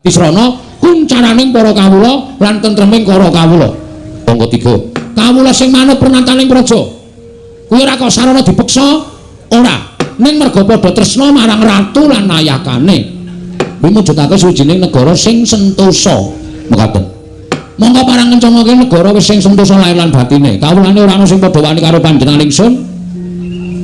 Tisrana kuncaraning para kawula lan tentreming para kawula. Angka 3. Kawula sing manut pernataning praja. Kuwi ora kok sarana dipeksa, ora. Ning merga padha tresna marang ratu lan nayakane. Kuwi mujudake suwijining negara sing sentosa. Mekaten. Monggo parang kencana ki negara wis sing sentosa lahir lan batine. Kawulane ora ana sing padha wani karo panjenengan ingsun.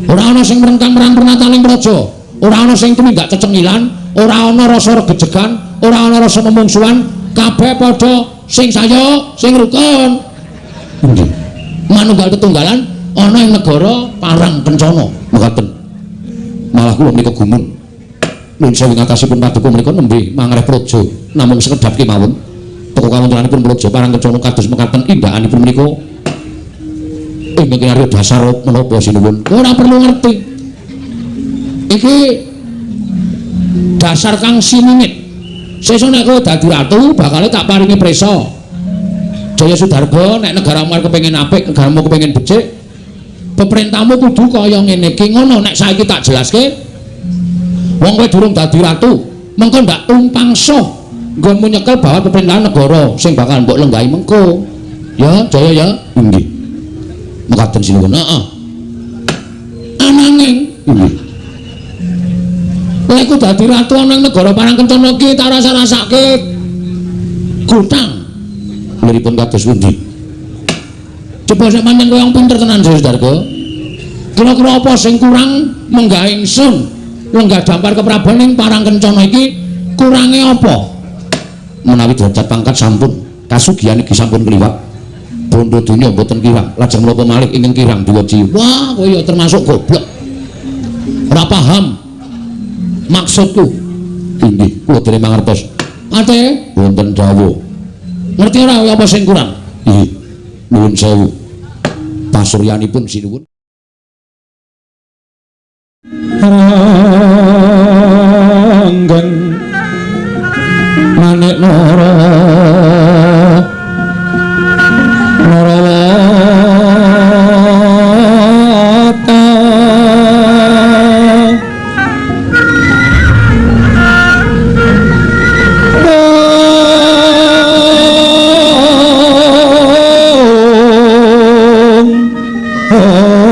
Ora ana sing mrengkang marang pernataning praja. Ora ana sing tumindak cecengilan, ora ana rasa regejegan, ora ana rasa memungsuhan, kabeh padha sing sayo, sing rukun. Nggih. Manunggal tetunggalan ana ing negara Parang Kencana. Mekaten. Malah kula menika gumun. Nuwun sewu ing atasipun paduka menika nembe mangreh praja namung sekedhap kemawon. Teko kawontenanipun praja Parang Kencana kados mekaten indahanipun menika ingkang kinarya dasar menapa sinuwun. Ora perlu ngerti. Iki dasar kang siningit. Sesuk nek kowe dadi ratu bakale tak paringi prisa. Jaya Sudarga nek negaramu arep kepengin apik, negaramu kepengin becik, peperintahmu kudu kaya ngene iki. Ngono nek saiki tak jelaske. Wong kowe durung dadi ratu, mengko ndak tumpang soh nggonmu nyekel bahwa pemerintahan negara sing bakal mbok lenggahi mengko. Ya, Jaya ya. Nggih. Mekaten sinuwun. Heeh. Ananging nggih. Lek ku dadi ratu ana ing negara Parang Kencana iki tak rasa-rasake gutang. Liripun kados pundi? Coba sak pancen kowe wong pinter tenan Jaya Sudarga. Kira-kira apa sing kurang menggah ingsun lenggah dampar keprabon ing Parang Kencana iki kurange apa? Menawi derajat pangkat sampun, kasugihan iki sampun kliwat. Bondo donya mboten kirang, lajeng menapa malih ingkang kirang diweji. Wah, kowe ya termasuk goblok. Ora paham maksudku. Inggih, kula dene mangertos. Ate wonten dawuh. Ngerti ora apa sing kurang? Nggih. Nuwun sewu. Pasuryanipun sinuwun. Ranggen manik nara narawata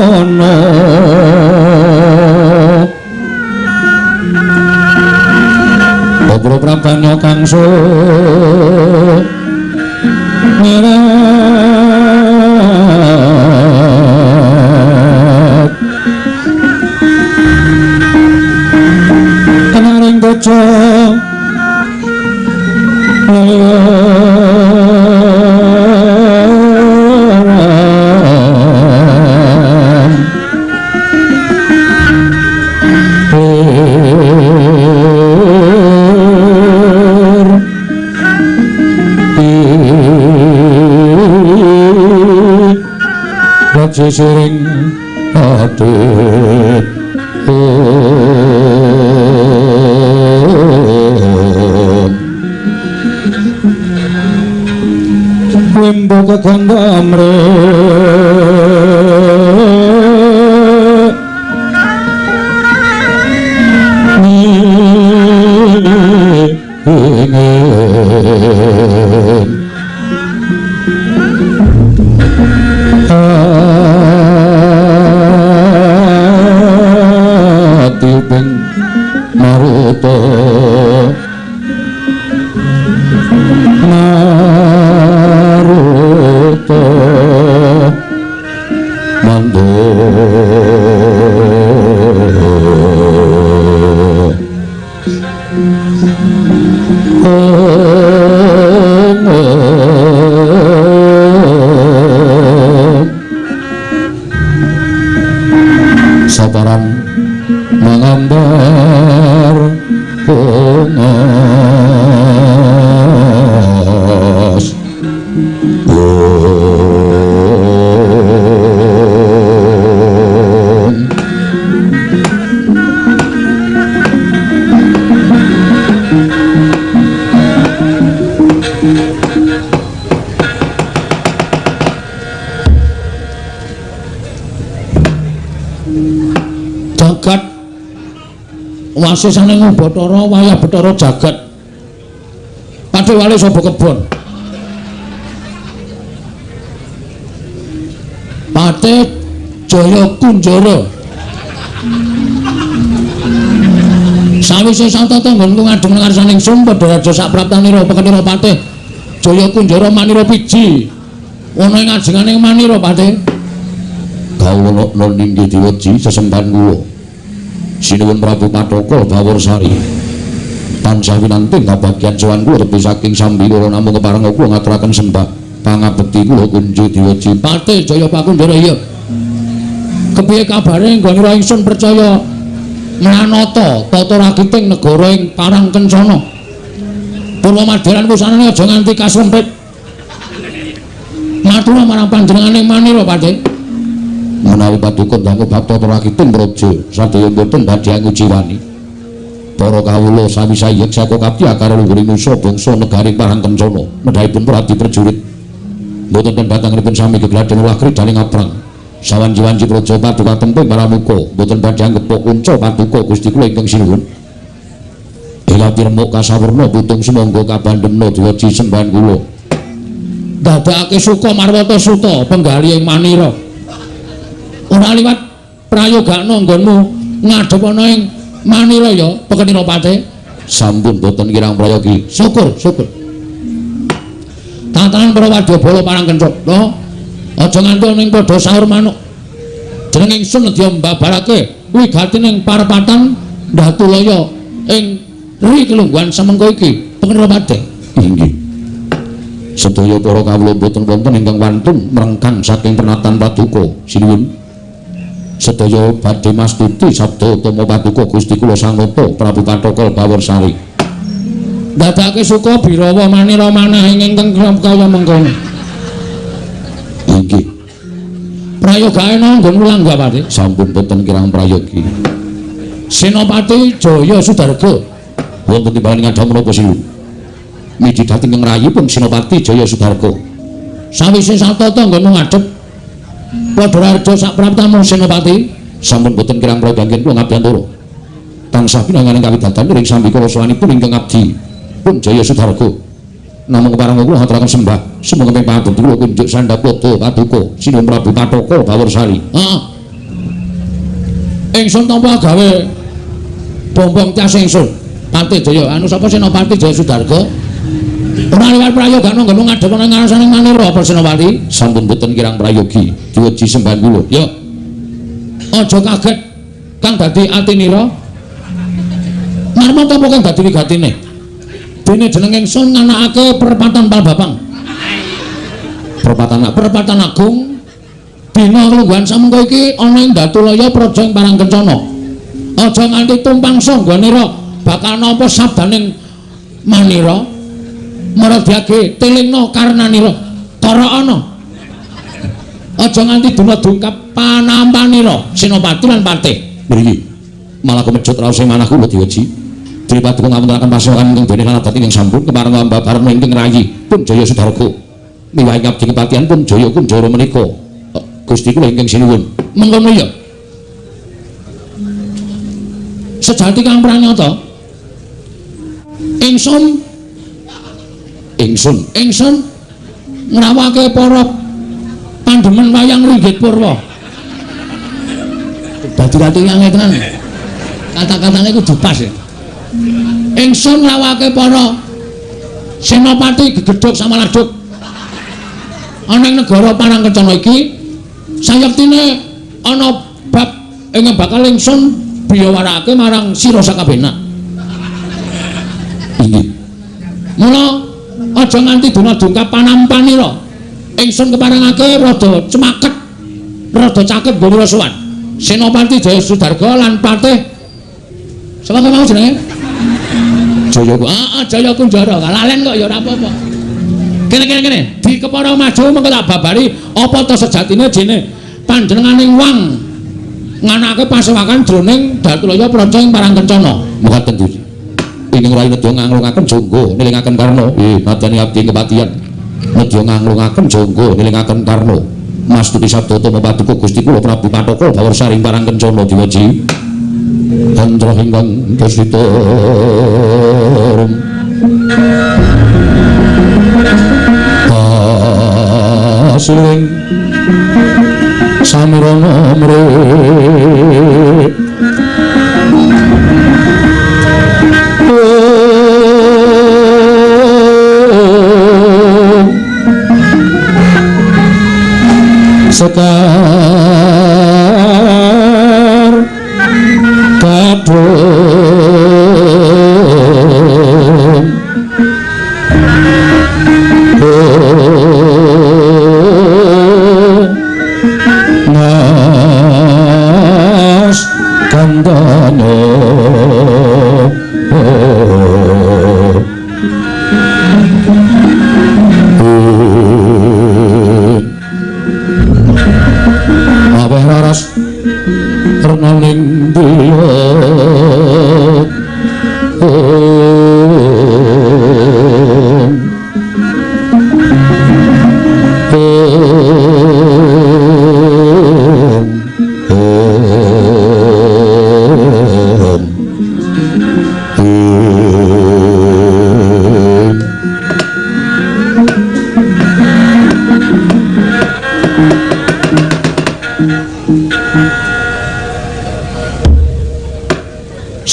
ana Bobro Prabanya kangso mirat kenaring bojo Sering adit wimbo kekandamre ingin ati ping maruta maruta mando sabaran mengambar bungas. Jagat wasesane Bathara wayah Bathara jagat. Patih Wali sapa kebon. Patih Jaya Kunjara. Sawise satata nggonku ngadeg ngarsaning ingsun padha raja sapraptanira pekenira Patih Jaya Kunjara manira piji. Ana ing ajenganing manira Patih. Kawula ninggi diweji sesembahan kula. Sinuwun Prabu Pathaka Bawarsari. Tansah winanti kabagyan sowan kula tebih saking sambi kula namung kepareng kula ngaturaken sembah pangabekti kula kunju diweji. Patih Jaya Pakunjara iya. Kepiye kabare nggon ingsun percaya mlanata tata rakiting negara ing Parang Kencana. Purwa Madyaran wusanane aja nganti kasrempit. Matur marang panjenengane manira Patih. Menawi paduka ndang bab tata rakiting praja sadaya mboten badhe ngujiwani. Para kawula sami sayek saka kapti akare luhuring nusa bangsa negari Parang Kencana medhahipun pradi prajurit. Mboten ten batangipun sami gegladhen ulah kridaning aprang. Sawanci-wanci praja paduka temping paramuka mboten badhe anggepok kunca paduka Gusti kula ingkang sinuwun. Ela tirmuk kasawerna putung sumangga kabandemna diweji sembahan kula. Dadakake suka marwata suta penggali ing manira. Ora liwat prayogakna nggonmu ngadhep ana ing manira ya pekenira Patih. Sampun boten kirang prayogi. Syukur, syukur. Tatanan para wadyabala Parang Kencana aja nganti ana ing padha sahur manuk. Jeneng ingsun nedya mbabarake wigatining parepatan Ndatulaya ing ri kelungguhan semengko iki pekenira Patih. Inggih. Sedaya para kawula boten wonten ingkang wantun mrengkang saking pernatan paduka. Sinuwun. Sedaya badhe mastuti sabda utama paduka Gusti kula Sang Nata Prabu Pathaka Bawarsari. Dadake suka birawa manira manah ing ingkang kaya mengkono. Inggih. Prayogane nggon mulang Patih. Sampun boten kirang prayogi. Senopati Jaya Sudarga wonten timbalan ngadha menapa sinuwun? Miji dhateng ing rayipun Senopati Jaya Sudarga. Sawise satata nggon ngadhep padha raja sapraptamu Senopati. Sampun boten kirang prayogi kula ngabiyantara. Tansah pinanganing kawidatan ring sambikala sowanipun ingkang abdi pun Jaya Sudarga. Namung kepareng kula ngaturaken sembah sumangga ping pangabekti kula kunjuk sandhap pada paduka Sinuwun Prabu Pathaka Bawarsari. Heeh. Ingsun tampa gawe bombong cas ingsun. Patih Jaya anu sapa Senopati Jaya Sudarga? Ora liwat prayogana nggon ngadhep ana ngarsane manira apa Senopati? Sampun boten kirang prayogi diweji sembahan kula. Ya. Aja kaget kang dadi atinira. Marma apa kang dadi wigatine? Dene jeneng ingsun nganakake perepatan Palbapang. Perepatan agung dina lungguhan samengko iki ana ing Datulaya praja ing Parang Kencana. Aja nganti tumpang sangganira bakal nampa sabdaning manira. Maradiage tilingna karnanira taraana. Aja nganti dina dungkap panampanira Senopati lan Patih. Mriki malah kemecut raos ing manah kula diweji. Dene paduka ngapunten pasokan ingkang dene lan adat ingkang sampun kepareng mbabarna ingkang rayi pun Jaya Sudarga. Miwahi ngabdi kepatihan pun Jaya Kunjara menika. Gusti kula ingkang sinuwun. Mengkono ya. Sejati kang pranyata ingsun ingsun ngrawake para pandemen wayang ringgit purwa. Dadi ratu yang tenan. Kata-katane kudu pas ya. Ingsun ngrawake para senopati gegedhog samaladhog ana ing negara Parang Kencana iki sayektine ana bab ing bakal ingsun biyawarake marang sira sakabehna. Inggih. Mula aja nganti dina dungkap panampanira. Ingsun keparengake rada cemaket, rada caket nggone sowan. Senopati Jaya Sudarga lan Patih sapa mau jenenge? Jaya. Heeh, Jaya Kunjara. Lalen kok ya ora apa-apa. Kene. Di kepara maju mengko tak babari apa ta sejatine jene panjenengane wang nganake pasewakan jroning Datulaya praja ing Parang Kencana. Mekaten Gusti. Ingkang rayi nedya nganglungaken jangga nilingaken karna. Nggih, madani abdi kepatihan. Nedya nganglungaken jangga nilingaken karna. Mastuti sabda utama paduka Gusti kula Prabu Pathaka Bawarsari ing Parang Kencana diweji. Tantra ingkang kesita. siling samirana mrih sekar kadung mas kandhane aweh raras renaning diyot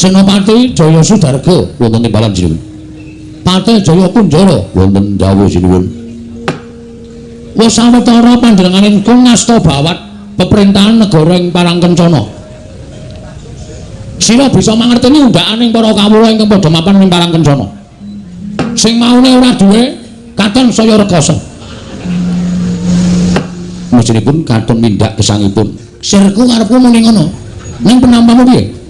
Senopati Jaya Sudarga wonten timbalan sinuwun. Patih Jaya Kunjara wonten dawuh sinuwun. Wis sawetara panjenenganing ngasta bawat peperintahan negara ing Parangkencana. Sira bisa mangerteni undhakaning para kawula ingkang padha mapan ing Parangkencana. Sing maune ora duwe katon saya rekasa. Mestinipun katon mindhak gesangipun. Sirku karepku muni ngono. Ning penampamu piye?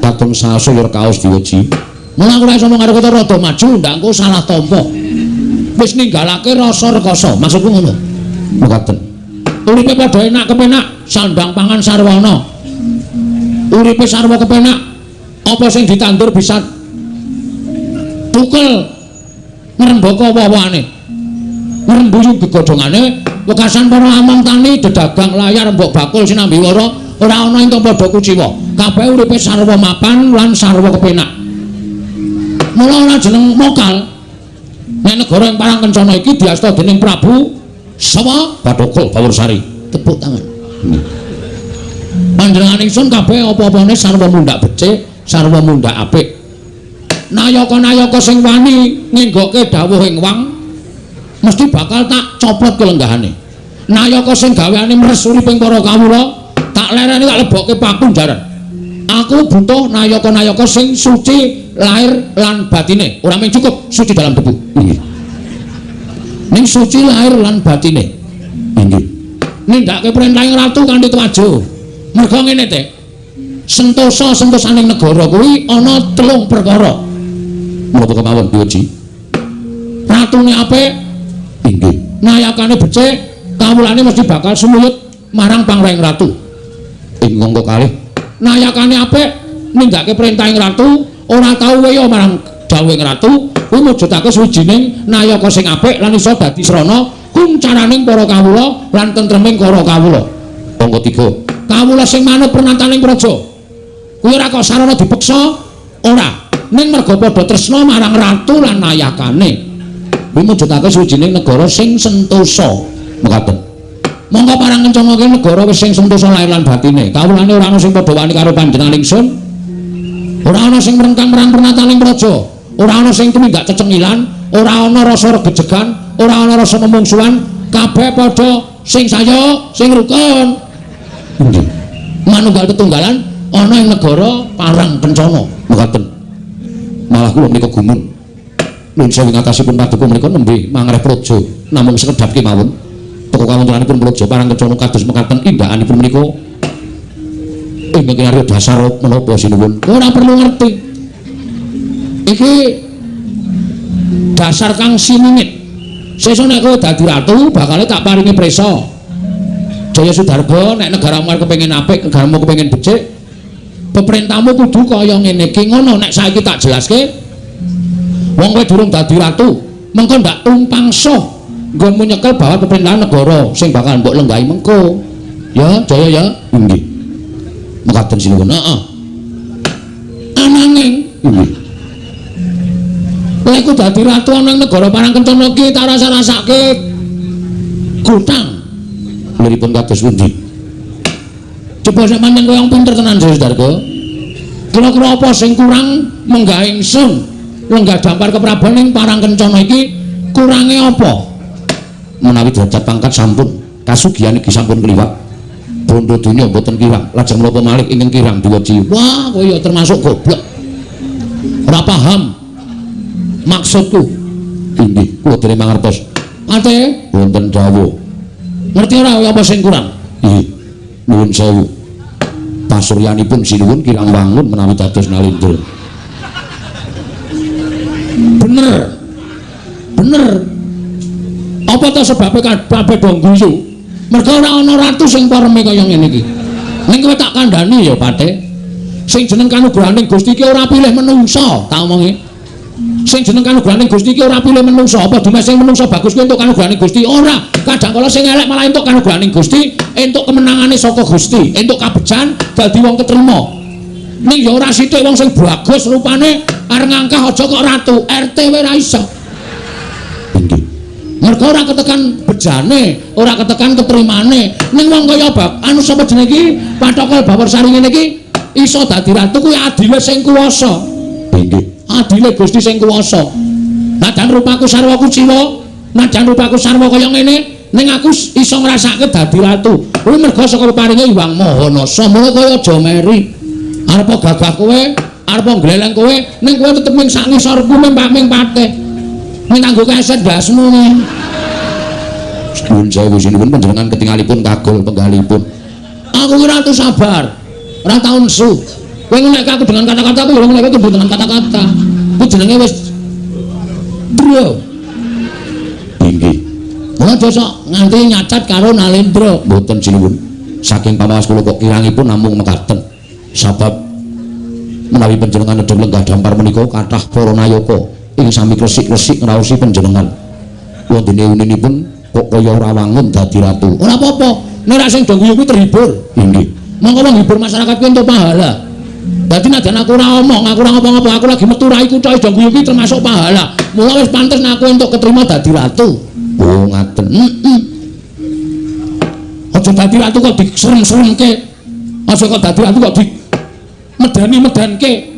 Katon sasaya kaos diweji. Mula aku ora iso mung karo kota rada maju ndang engko salah tampa. Wis ninggalake rasa rekasa, maksudku ngono. Mekaten. Uripe padha enak kepenak, sandang pangan sarwana. Uripe sarwa kepenak, apa sing ditandur bisa tukel ngrembaka woh-wohane. Ngrembuyung gegodhongane, wekasan para among tani dedagang layar mbok bakul sinambi wara ora ana ingkang padha kuciwa. Kabeh uripe sarwa mapan lan sarwa kepenak. Mula ora jeneng mokal. Nek negara ing Parangkencana iki diasta dening Prabu Sawa Bathara Bawursari. Tepuk tangan. Panjenengan ingsun kabeh apa-apane sarwa mundhak becik, sarwa mundhak apik. Nayaka-nayaka sing wani ngenggokke dawuh ing wang mesti bakal tak copot kelenggahane. Nayaka sing gaweane mres uriping para kawula tak lereni tak lebokke pakunjaran. Aku butuh nayaka-nayaka sing suci lahir lan batine. Ora mung cukup suci dalam debu. Nggih. Ning suci lahir lan batine. Nggih. Nindakake perintahing ratu kanthi tuwajo. Merga ngene te. Sentosa-sentosaning negara kuwi ana telung perkara. Menapa kemawon Piye? Ratune apik, nggih. Nayakane becik, kawulane mesti bakal sumuyut marang pangreng ratu. Ing angka kalih nayakane apik nindakake perintahing ratu ora tau weya marang dawuhing ratu kuwi mujudake suwijining nayaka sing apik lan iso dadi srana kuncaraning para kawula lan tentreming para kawula. Angka 3 kawula sing manut pernataning praja kuwi ora kok sarana dipeksa ora, ning merga padha tresna marang ratu lan nayakane kuwi mujudake suwijining negara sing sentosa. Mekaten. Monggo Parangkencana ki negara wis sing sentosa lahir lan batine. Kawulane ora ana sing padha wani karo panjenengan ingsun. Ora ana sing mrengkang marang pernataning praja. Ora ana sing tumindak cecengilan, ora ana rasa regejegan, ora ana rasa memungsuhan, kabeh padha sing sayo, sing rukun. Nggih. Manunggal tetunggalan ana ing negara Parangkencana. Mekaten. Malah kula menika gumun. Nuwun sewu ing atasipun paduka menika nembe mangreh praja namung sekedhap kemawon. Teko kawontenanipun praja Parangkencana kados mekaten indhakanipun menika ingkang kinarya dasar menapa sinuwun. Ora perlu ngerti. Iki dasar kang siningit. Sesuk nek kowe dadi ratu bakale tak paringi prisa. Jaya Sudarga nek negaramu kepengin apik, negaramu kepengin becik, peperintahmu kudu kaya ngene iki. Ngono nek saiki tak jelaske. Wong kowe durung dadi ratu, mengko ndak tumpang soh nggonmu nyekel bahwa pemerintahan negara sing bakal mbok lenggahi mengko. Ya, Jaya ya. Nggih. Mekaten sinuwun. Heeh. Ananging nggih. Lek dadi ratu ana ing negara Parangkencana iki tak rasa-rasake gutang. Liripun kados pundi? Coba sak pancen kowe wong pinter tenan Sudarga. Kira-kira apa sing kurang menggah ingsun lenggah dampar keprabon ing Parang Kencana iki kurange apa? Menawi derajat pangkat sampun, kasugihan iki sampun kliwat. Bondo donya mboten kirang, lajeng menapa malih ingkang kirang diweji. Wah, kowe ya termasuk goblok. Ora paham maksudku. Inggih, kula dereng mangertos. Ate wonten dawuh. Ngerti ora apa sing kurang? Nggih. Nuwun sewu. Pasuryanipun sinuwun kirang wangun menawi dados Nalendra. Bener. Bener. Apa ta sebabe kabeh do ngguyu? Mergo ora ana ratu sing pareme kaya ngene iki. Ning kowe tak kandhani ya, Patih. Sing jeneng kanugrahaning Gusti iki ora pilih menungsa, tak omongi. Sing jeneng kanugrahaning Gusti iki ora pilih menungsa. Apa dumeh sing menungsa bagus kuwi entuk kanugrahaning Gusti? Ora. Kadang kala sing elek malah entuk kanugrahaning Gusti, entuk kemenangane saka Gusti, entuk kabejan dadi wong ketrima. Ning ya ora sithik wong sing bagus rupane arep ngangkah aja kok ratu, RT wae ora iso. Inggih. Mergo ora ketekan bejane, ora ketekan ketrimane. Ning wong kaya bab anu sapa jenenge iki, Pathokol Bawarsari ngene iki iso dadi ratu kuwi adile sing kuwasa. Inggih. Adile Gusti sing kuwasa. Najan rupaku sarwa kuciwa, najan rupaku sarwa kaya ngene, ning aku iso ngrasake dadi ratu. Kuwi mergo saka paringe Hyang Maha Nasa. Mula kaya aja meri. Arep gagah kowe, arep gleleng kowe, ning kowe tetep ming sak ngisorku ming patih. Ning nganggo keset ndasmu. Nuwun sewu sinuwun panjenengan ketingalipun kagol penggalipun. Aku ki ratu sabar. Ora tau nesu. Kowe ngenek aku dengan kata-kata, aku ya ngenek aku dengan kata-kata. Kuwi jenenge wis bro. Inggih. Mula aja sok nganti nyacat karo Nalendra. Mboten sinuwun. Saking pamaos kula kok kirangipun namung mekaten. Sabab menawi panjenengan nedhep lenggah dampar menika kathah para nayaka ing sami kresik-kresik ngraosi panjenengan. Wondene uninipun kok kaya ora wangun dadi ratu. Ora apa-apa. Nek ra sing do guyu kuwi terhibur. Inggih. Monggo menghibur masyarakat kuwi entuk pahala. Dadi najan aku ora omong, aku ora ngapa-ngapa, aku lagi metu rai kutha do guyu kuwi termasuk pahala. Mula wis pantes nek aku entuk ketrima dadi ratu. Oh, ngaten. Heeh. Aja dadi ratu kok diserem-seremke. Aja kok dadi ratu kok di medeni-medenke.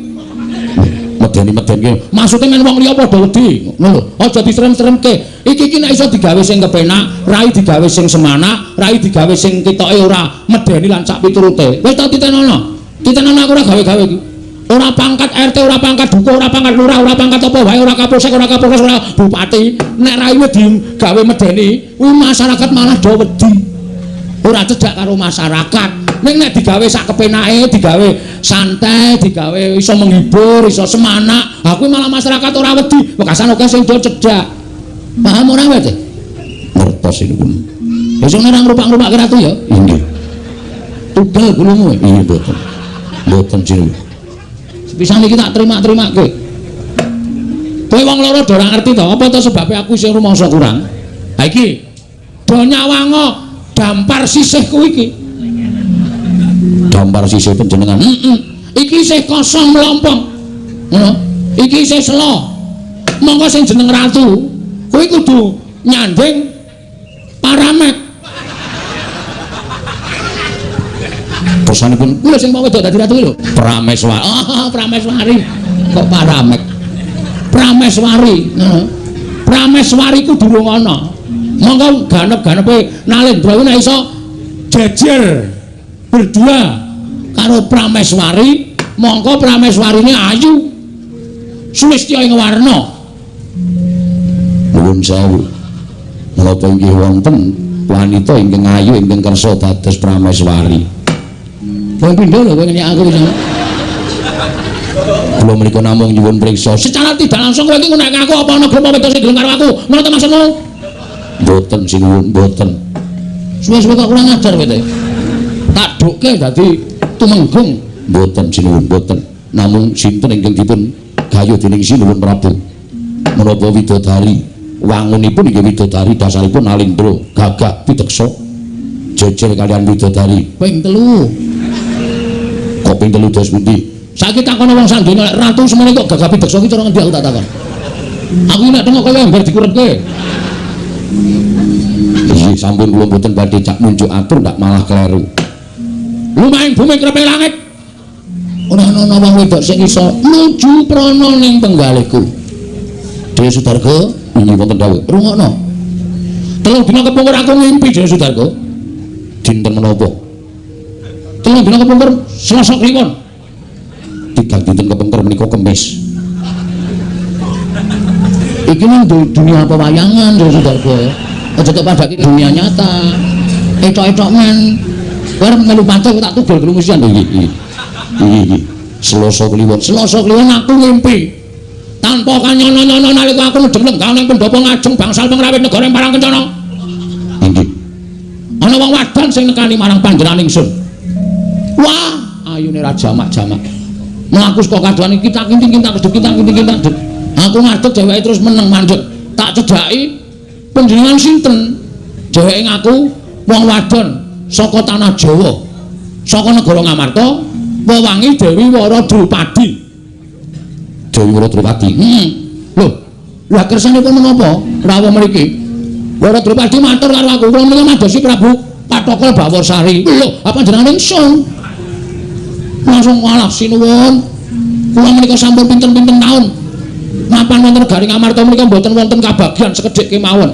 Medeni-medenke. Maksude men wong liya padha wedi, ngono lho. Aja diserem-seremke. Iki iki nek iso digawe sing kepenak, rai digawe sing semanak, rai digawe sing ketoke ora medeni lan sak piturute. Wis ta titenono. Titenono aku ora gawe-gawe iki. Ora pangkat RT, ora pangkat dukuh, ora pangkat lurah, ora pangkat apa wae, ora kapolsek, ora kapolres, ora bupati. Nek rai wis digawe medeni, kuwi masyarakat malah do wedi. Ora cedhak karo masyarakat. Ning nek digawe sak kepenake, digawe santai, digawe iso menghibur, iso semanak, ha kuwi malah masyarakat ora wedi. Wekasan akeh sing do cedhak. Paham ora kowe? Ngertos sinuwun. Wis ora ngrupak-ngrupak ratu ya? Inggih. Tugel gulumu. Iya mboten. Mboten sinuwun. Sepisan iki tak terima-terimake. Kowe wong loro do ora ngerti to, apa to sebabe aku isih rumangsa kurang? Ha iki do nyawango dampar sisihku iki. Dampar sisih panjenengan. Heeh. Iki isih kosong mlompong. Ngono. Iki isih selo. Monggo sing jeneng ratu kuwi kudu nyanding paramek. Kersanipun kuwi lho sing mau wedok dadi ratu lho. Prameswari. Oh, Prameswari. Kok paramek? Prameswari. Heeh. Prameswari ku durung ana. Monggo ganep-ganepe Nalendra kuwi nek iso jejer berdua karo Prameswari, mongko Prameswarine ayu sulistya ing warna. Nuwun sewu. Menapa inggih wonten wanita ingkang ayu ingkang kersa dados Prameswari? Wong pindho lho kowe ngenyek aku wis. Kula menika namung nyuwun priksa. Secara tidak langsung kowe iki ngunek aku apa ana gelem wedok sing gelem karo aku? Ngono ta maksudmu? Mboten sinuwun, mboten. Suwe-suwe kok kurang ajar kowe. Tak dukke dadi tumenggung. Mboten sinuwun, mboten. Namung sinten ingkang dipun gayuh dening Sinuwun Prabu? Menapa widodari? Wangunipun inggih widodari, dasaripun Nalendra, gagah pideksa. Jejer kalian widodari. Ping 3. Kok ping 3 dos pundi? Saiki takono wong sandene lek ratu semene kok gagah pideksa ki cara ngendi aku tak takon. Aku nek tengok kaya ember dikurepke. Nggih, sampun kula mboten badhe cak munjuk atur ndak malah kleru. Lumahing bumi krepe langit. Ora ana wong wedok sing iso nuju prana ning penggalihku. Dewa Sudarga, inggih wonten dawuh. Rungokno. 3 dina kepungkur aku ngimpi Dewa Sudarga. Dinten menapa? 3 dina kepungkur Selasa Kliwon. 3 dinten kepungkur menika Kemis. Iki nang dunia pewayangan Dewa Sudarga. Aja tok padake dunia nyata. Etok-etok men. Kowe arep melu pantai tak tugel kelumusian. Nggih, nggih. Nggih, Selasa Kliwon. Selasa Kliwon aku ngimpi. Tanpa kanyono-nyono nalika aku nedheng lenggah ning pendhapa ngajeng bangsal pengrawit negara Parang Kencana. Inggih. Ana wong wadon sing nekani marang panjenengan ingsun. Wah, ayune ra jamak-jamak. Mlaku saka kadohan iki tak kinting-kinting kinting-kinting. Aku ngadeg dheweke terus meneng mandek. Tak cedhaki panjenengan sinten? Dheweke ngaku wong wadon saka tanah Jawa. Saka negara Ngamarta, wewangi Dewi Wara Drupadi. Dewi Wara Drupadi. Heeh. Lho, lha kersanipun menapa rawuh mriki? Wara Drupadi matur karo aku, kula menika madosi Prabu Pathokol Bawarsari. Lho, apa jenengan ingsun? Langsung walah sinuwun. Kula menika sampun pinten-pinten taun mapan wonten negari Ngamarta menika mboten wonten kabagyan sekedhik kemawon.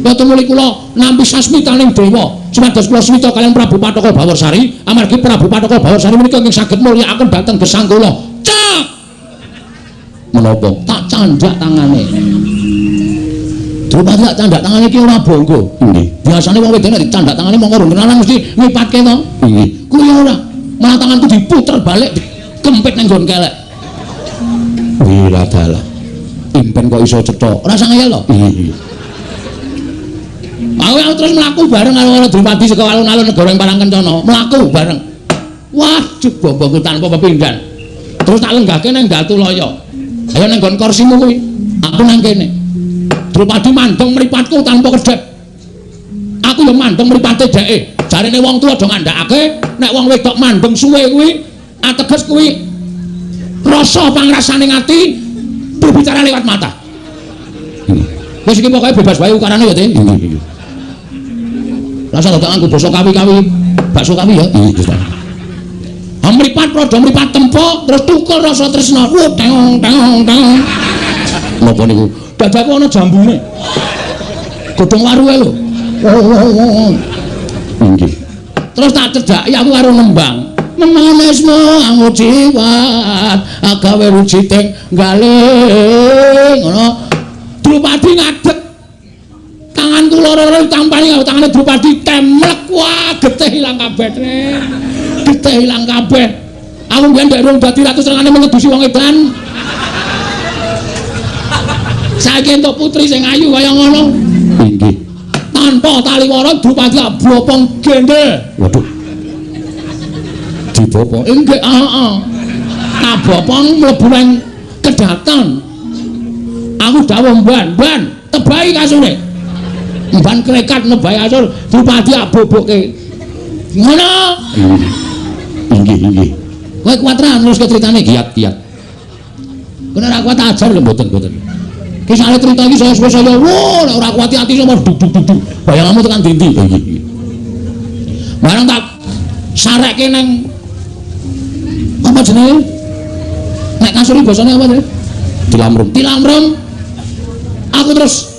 Mboten muli kula nampi sasmitaning dewa. Supados kula smita kaliyan Prabu Pathokol Bawarsari, amargi Prabu Pathokol Bawarsari menika ingkang saged mulyakaken dhateng gesang kula. Cak! Menapa? Tak candhak tangane. Drupadi tak candhak tangane iki ora bangga. Nggih. Biasane wong wedok nek dicandhak tangane mongko rung kenalan mesti ngipatke to. Nggih. Kuwi ora. Malah tanganku diputer balik dikempit nang nggon kelek. Wiradalah. Impen kok iso cetha. Ora sang ngeyel to? Nggih. Aku terus mlaku bareng karo Wara Drupadi saka alun-alun negara ing Parang Kencana, mlaku bareng. Waduh, bombongku tanpa pepindhan. Terus tak lenggahke nang Datulaya. Ayo nang nggon kursimu kuwi. Aku nang kene. Drupadi mandeng mripatku tanpa kedhep. Aku ya mandeng mripate dheke. Jarene wong tuwa do ngandhakake nek wong wedok mandeng suwe kuwi ateges kuwi rasa pangrasane ati berbicara lewat mata. Wis iki pokoke bebas wae ukarane ya, Tin. Nggih. Rasa dadak nganggo basa kawi-kawi, bakso kawi ya. Nggih, Gusti. Mripat padha mripat tempo terus tukul rasa tresna. Wuh, teng teng teng. Napa niku? Dadaku ana jambune. Godhong waruhe lho. Nggih. Terus tak cedhaki aku karo nembang. Memanismu angujiwat agawe wujiting galih ngono. Drupadi ngadeg. Tanganku loro-loro tampani karo tangane Drupadi temlek. Wah, getih ilang kabeh, Tren. Getih ilang kabeh. Aku mbiyen ndek rung dadi ratu senengane mengedusi wong edan. Saiki entuk putri sing ayu kaya ngono. Inggih. Tanpa taliwara Drupadi bopong gendel. Waduh. Dibopong. Inggih, heeh. Tak bopong mlebu nang kedaton. Aku dawuh mban, mban, tebahi kasure. Mban krekat nebahi kasur, Drupadi boboke. Ngono. Inggih, inggih. Kowe kuat ra neruske critane? Kiat-kiat. Kowe ora kuat ajar lho mboten, mboten. Ki sale crita iki saya suwe saya wah nek ora kuat ati sama duk duk duk. Bayanganmu tekan ndi-ndi. Inggih. Bareng tak sarekke nang apa jenenge? Nek kasuri basane apa jenenge? Tilamrum. Tilamrum. Aku terus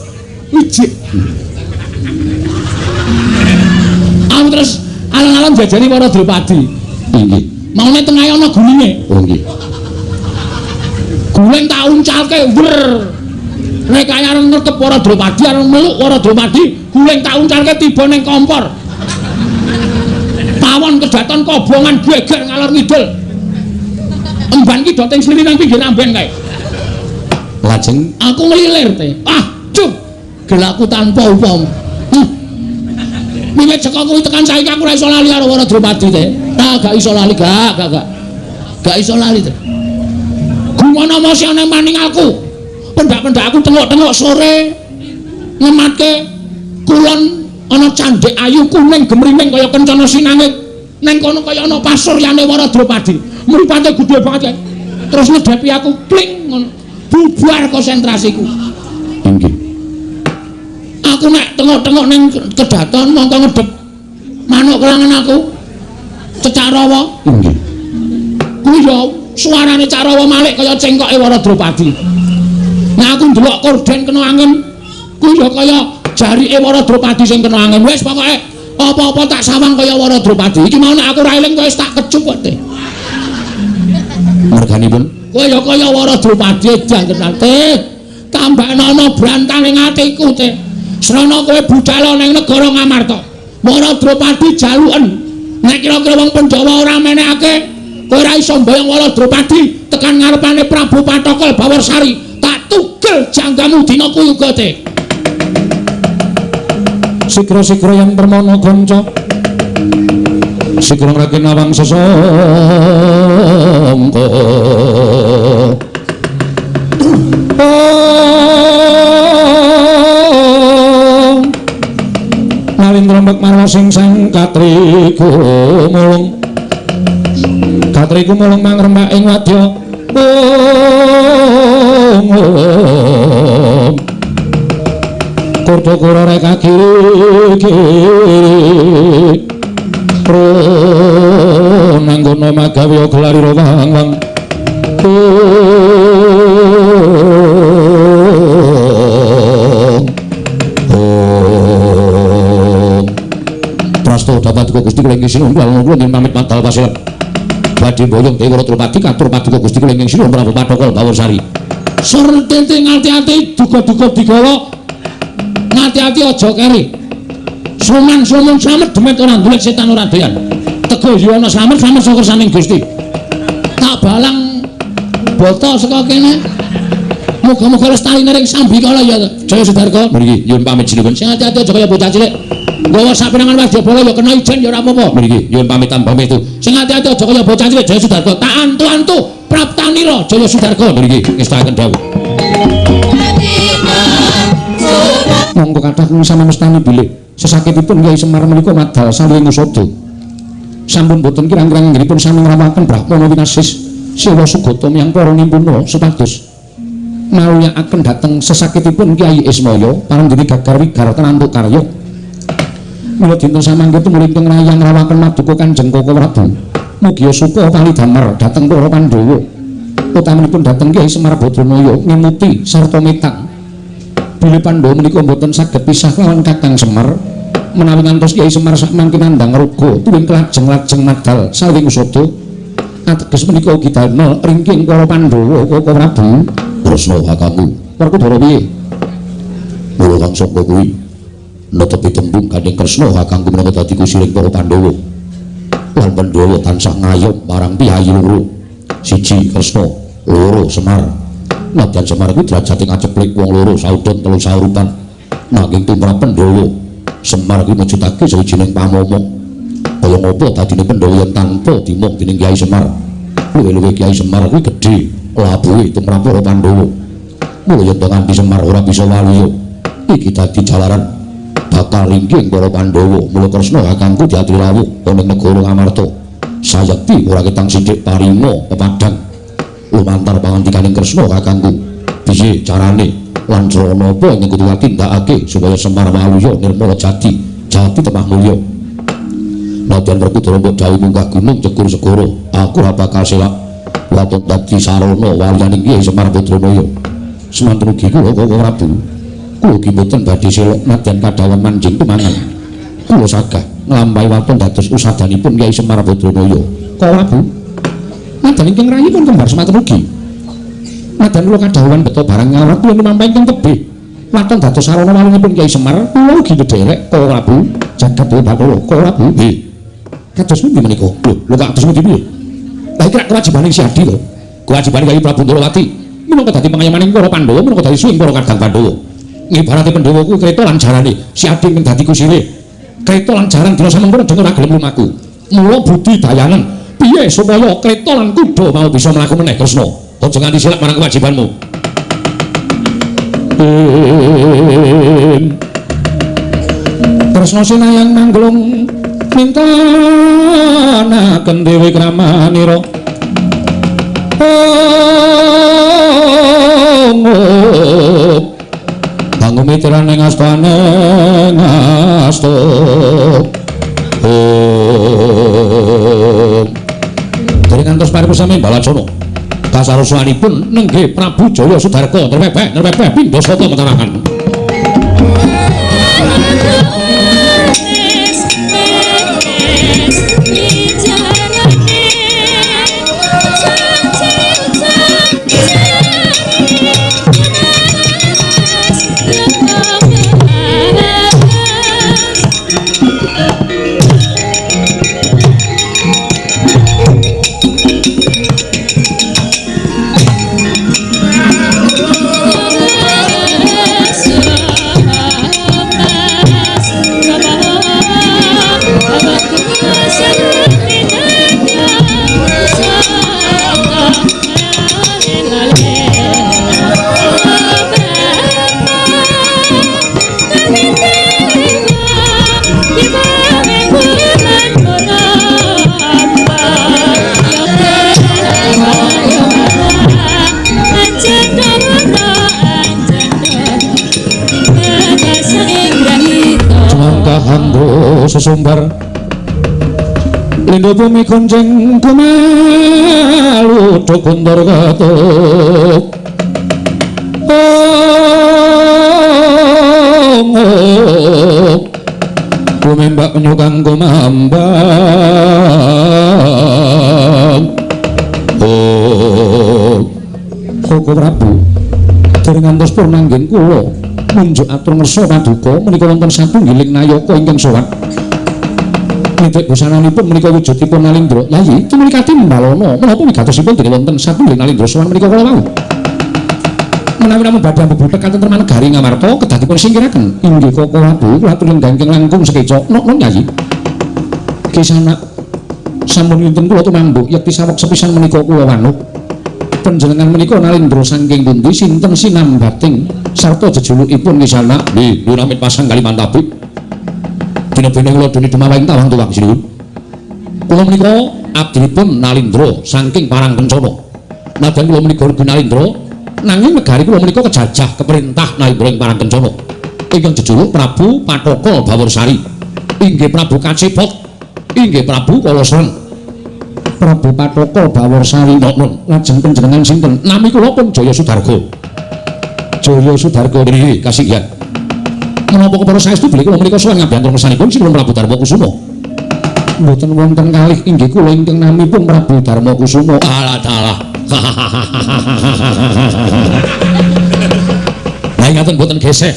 wijik. Aku terus alon-alon jajani para Drupadi. Inggih. Maune tengahe ana gulinge. Oh nggih. Guling tak uncalke wer. Nek kaya arep ngrekep para Drupadi arep meluk para Drupadi, guling tak uncalke tiba ning kompor. Pawon kedaton kobongan geger ngalor ngidul. Emban ki do teng sliri nang pinggir amben kae. Lajeng aku ngelilir te. Ah, cuk. Gelaku tanpa upama. Wiwit saka kuwi tekan saiki aku ora iso lali karo para Drupadi te. Tak gak iso lali, gak. Gak iso lali te. Gumono mosyo nang maning aku. Pendak-pendak aku tengok-tengok sore ngematke kulon ana candhek ayu kuning gemriming kaya kencana sinangit. Neng kono kaya ana pasuryane para Drupadi. Mripate gedhe banget kae. Terus ngedhepi aku pling ngono. Bubar konsentrasiku. Inggih. Aku nek tengok-tengok ning kedaton mongko ngedep manuk kelangan aku. Cecak rawa. Nggih. Kuwi ya suarane Cak Rawa malik kaya cengkoke Wara Drupadi. Nek aku ndelok korden kena angin, kuwi ya kaya jarike Wara Drupadi sing kena angin. Wis pokoke apa-apa tak sawang kaya Wara Drupadi. Iki mau nek aku ra eling kaya tak kecup kok. Merganipun kowe ya kaya Wara Drupadi edan tenan teh. Tambahnono brantang ing atiku teh. Srana kowe budal ning negara Ngamarta. Wara Drupadi jaluken. Nek kira-kira wong Pandhawa ora menehake, kowe ora iso mboyong Wara Drupadi tekan ngarepane Prabu Pathokol Bawarsari. Tak tugel janggamu dina kuwi uga teh. Sigra-sigra yang permono kanca. Sigra ngrake nawang sesangka. Nalindra mbek marwa sing sang katriku mulung. Katriku mulung mangrembak ing wadya. Kurda-kura reka kiri-kiri. Nanggono magawe gelari wang-wang. Prasto dapat Gusti kula ingkang sinuwun kula nggih pamit madal pasilan. Badhe mboyong Dewa Drupadi katur paduka Gusti kula ingkang sinuwun Prabu Pathokol Bawarsari. Surtente ngati-ati duga-duga digawa. Ngati-ati aja keri. Suman-sumun slamet demet ora nduwek setan ora doyan. Tego yono slamet slamet saka kersaning Gusti. Tak balang bata saka kene. Muga-muga lestari ning sambikala ya Jaya Sudarga. Mriki nyuwun pamit sinuwun. Sing ati-ati aja kaya bocah cilik. Nggawa saperangan wadyabala ya kena ijen ya ora apa-apa. Mriki nyuwun pamit tambah metu. Sing ati-ati aja kaya bocah cilik Jaya Sudarga. Tak antu-antu praptanira Jaya Sudarga. Mriki ngestakaken dawuh. Monggo kathah sami mestani bilih sesakitipun Kyai Semar menika madal saling usada. Sampun boten kirang-kirang anggenipun sami ngrawuhaken Brahmana winasis Siwa Sugata miyang para nimpuna supados maluyakaken dhateng sesakitipun Kyai Ismaya paranggene gagar wigar tenantuk karya. Mila dinten samangke tumuli ingkang rayang ngrawuhaken maduka Kanjeng Koko Prabu. Mugia suka kalidamar dhateng para Pandhawa. Utamanipun dhateng Kyai Semar Badranaya ngemuti sarta metang. Bilih Pandhawa menika mboten saged pisah lawan Kakang Semar menawi ngantos Kyai Semar sakmangke nandhang ruga tuwin lajeng-lajeng madal saling usada ateges menika ugi damel ringking para Pandhawa Koko Prabu. Kresna kakangku Werkudara piye? Mula kang sangka kuwi netepi tembung gandeng Kresna kakangku minangka dadi kusiring para Pandhawa lan Pandhawa tansah ngayom marang piyayi loro, siji Kresna, loro Semar. Nadyan Semar kuwi derajate ngaceplik wong loro saudon telu saurupan. Nanging tumrap Pandhawa Semar kuwi mujudake sawijining pamomong. Kaya ngapa dadine Pandhawa yen tanpa dimong dening Kyai Semar. Luwih-luwih Kyai Semar kuwi gedhe labuhe tumrap para Pandhawa. Mula yen nganti Semar ora bisa waluya, iki dadi jalaran bakal ringking para Pandhawa. Mula Kresna kakangku diaturi rawuh ana ing negara Ngamarta. Sayekti ora ketang sithik parima pepadang lumantar pangantikaning Kresna kakangku. Piye carane lan srana apa ing kudu tindakake supaya Semar waluya nirmala jati jati temah mulya. Nadyan Werkudara mbok dawuh munggah gunung cekur segara, aku ora bakal selak waton dadi sarana waliyaning Kyai Semar Badranaya. Semanten ugi kula Koko Prabu, kula ugi mboten badhe selok nadyan kadhawan manjing tumangan. Kula sagah nglampahi waton dados usadanipun Kyai Semar Badranaya. Koko Prabu, nadyan ingkang rayi pun kembar semanten ugi. Nadyan kula kadhawuhan beto barang ngawrat kula lumampahi ingkang tebih waton dados sarana walinipun Kyai Semar, kula ugi nderek Koko Prabu jagat dewa Bathara. Koko Prabu, nggih. Kados pundi menika? Lho, lho kados pundi piye? Lah iki kewajibane si Adi to. Kewajibane Kyai Prabu Ndrawati minangka dadi pangayamaning para Pandhawa, minangka dadi suwing para kadang Pandhawa. Ngibarate Pandhawa kuwi kreta lan jarane, si Adi mung dadi kusire. Kreta lan jaran dina samengkono dene ora gelem lumaku. Mula budi dayanen piye supaya kreta lan kuda mau bisa mlaku meneh Kresna. Aja nganti silak marang kewajibanmu. Kresna sinayang mangglung mintanaken dewi kramanira. Pangumitran ing astane ngasto. Om. Dereng ngantos paripusami Balacana. Kasarosanipun nenggih Prabu Jaya Sudarga nerpepeh nerpepeh pindha sata metarakan. Sesumbar lindho bumi konjeng kumelu guntur ketuk. Om kumembak nyukang kumambang. Om Koko Prabu dereng ngantos purnanggen kula munjuk atur ngersa paduka menika wonten satunggiling nayaka ingkang sowan. Nitik busananipun menika wujudipun Nalindra. Yayi, tumrikati mbalana menapa wigatosipun dene wonten satunggiling Nalindra sowan menika kala wau. Menawi namung badhe ambebutek katentreman negari Ngamarta kedah dipun singkiraken. Inggih Koko Prabu, kula atur lenggah ingkang langkung sekeca. Nok-nok Yayi. Kisana sampun kinten kula tumambuk yekti saweg sepisan menika kula wanuh. Panjenengan menika Nalindra saking pundi sinten sinambating sarta jejulukipun Kisana? Nggih, Lunamit pasang Kalimantan Tabib. Dina-dina kula dene dumawahing tawang tuwang sinuwun. Kula menika abdinipun Nalindra saking Parang Kencana. Nadyan kula menika ugi Nalindra, nanging negari kula menika kejajah keperintah Nalindra ing Parang Kencana. Ingkang jejuluk Prabu Pataka Bawarsari. Inggih Prabu Kacepot, inggih Prabu Kalasreng. Prabu Pataka Bawarsari noknon. Lajeng panjenengan sinten? Nami kula pun Jaya Sudarga. Jaya Sudarga nggih kasihan. Menapa kepara saestu bilih kula menika sowan ngabyantur ngersanipun Sinuwun Prabu Darma Kusuma. Mboten wonten kalih inggih kula ingkang namipun Prabu Darma Kusuma. Alah dalah. Lah ngaten mboten geseh.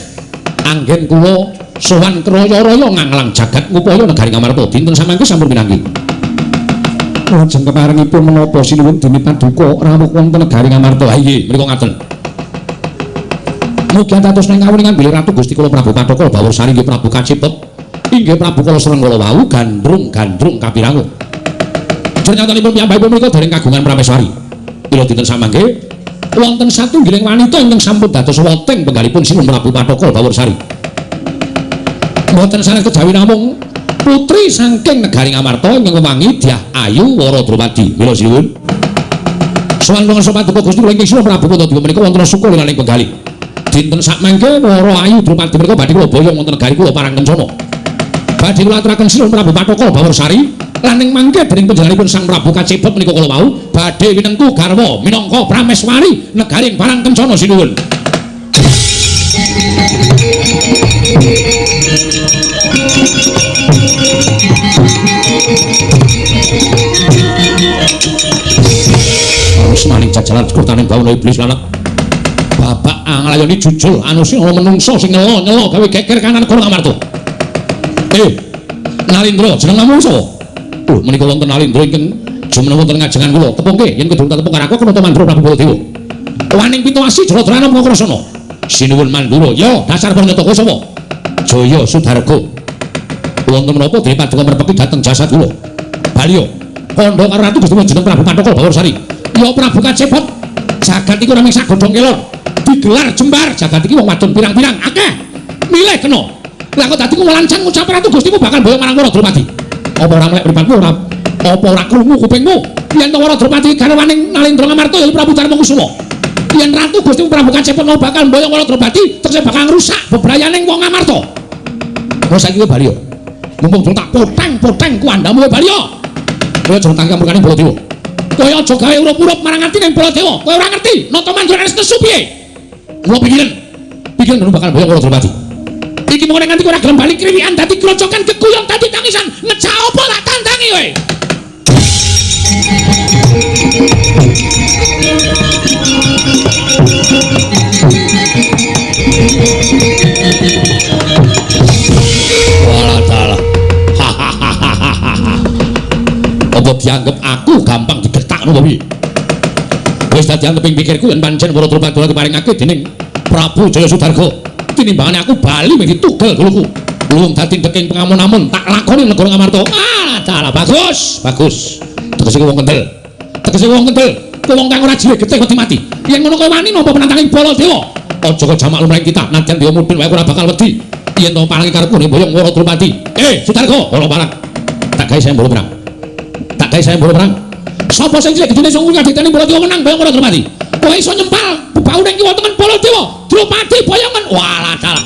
Anggen kula sowan kraya-raya nganglang jagat ngupaya negari Ngamarta dinten samangke sampun pinanggih. Lajeng keparengipun menapa sinuwun dene paduka rawuh wonten negari Ngamarta? Ha inggih menika ngaten. Mugi dados ning kawuningan bilih Ratu Gusti kula Prabu Pataka Bawarsari inggih Prabu Kacepet inggih Prabu Kalasreng kala wau gandrung-gandrung kapirango. Jernyatanipun piyambakipun menika dereng kagungan prameswari. Ila dinten samangke wonten satunggiling wanita ingkang sampun dados woteng penggalipun Sinuwun Prabu Pataka Bawarsari. Mboten sanes kejawi namung putri saking negari Ngamarta ingkang wewangi Dyah Ayu Wara Drupadi. Mila sinuwun. Sowan ngarsa paduka Gusti kula ingkang Sinuwun Prabu Puntadewa menika wonten suka lilaning penggalih. Dinten sakmangke Wara Ayu Drupadi menika badhe kula boyong wonten negari kula Parang Kencana. Badhe kula aturaken Sinuwun Prabu Pataka Bawarsari lan ing mangke dening panjenenganipun Sang Prabu Kacepet menika kala wau badhe winengku garwa minangka prameswari negari ing Parang Kencana sinuwun. Maning jajalan kurtaning bawana iblis lanang babak anglayoni jujul anu sing ana menungsa sing nyela-nyela gawe geger kanan negara Ngamarta. Nalindra jeneng namu sapa? Menika wonten Nalindra ingkang jumeneng wonten ngajengan kula. Tepungke yen kedung tepung karo aku kena Mandura Prabu Baladewa. Waning pituwasi Jaladrana mung krasana. Sinuwun Mandura. Ya, dasar panyata kowe sapa? Jaya Sudarga. Wonten menapa dene paduka merpeki dhateng jasad kula. Balya kandha karo Ratu Gusti jeneng Prabu Pataka Bawarsari. Ya Prabu Kacepot. Jagat iku ora mung sagodhong kelor. Digelar jembar jagat iki wong wadon pirang-pirang akeh. Milih kena. Lah kok dadi nglancang ngucap Ratu Gustimu bakal boyong marang Wara Drupadi. Apa ora melek mripatmu ora apa ora krungu kupingmu yen to Wara Drupadi garwaning Nalindra Ngamarta ya Prabu Darma Kusuma. Yen Ratu Gusti Prabu Kacepen mau bakal mboyong Wara Drobati, tegese bakal ngrusak bebrayaning wong Ngamarta. Wes saiki kowe bali yo. Mumpung durung tak poteng-poteng kuandamu kowe bali yo. Kowe aja tangke murkane Baladewa. Kowe aja gawe urup-urup marang atine Baladewa. Kowe ora ngerti Nata Mandura nesu piye. Mula pikiran. Pikiran durung bakal mboyong Wara Drobati. Iki mung nek nganti kowe ora gelem bali kriwikan dadi krocokan geguyon dadi tangisan. Ngejak apa tak tandangi kowe. Walah dalah. Apa dianggep aku gampang digetakno to piye? Wis dadi anteping pikirku yen pancen Wara Drobati diparingake dening Prabu Jaya Sudarga. Tinimbangane aku bali mung ditugel guluku. Luwung dadi deking pengamun-amun tak lakoni negara Ngamarta. Ah, dalah bagus, bagus. Tegese wong kendel. Tegese wong kendel. Kowe wong kang ora jiwe getih wedi mati. Yen ngono kowe wani nampa penantangan Baladewa. Aja kok jamak lumrahing kita, nadyan dewa mudhun wae ora bakal wedi. Yen to palangi karepku ning boyong Wara Drobati. Sudarga, ora parang. Tak gawe sayembara perang. Tak gawe sayembara perang. Sapa sing cilik gedene sing ngaditeni Baladewa menang boyong Wara Drobati. Kowe iso nyempal bebaune kiwa tengen Baladewa. Drobati boyongen. Walah dalah.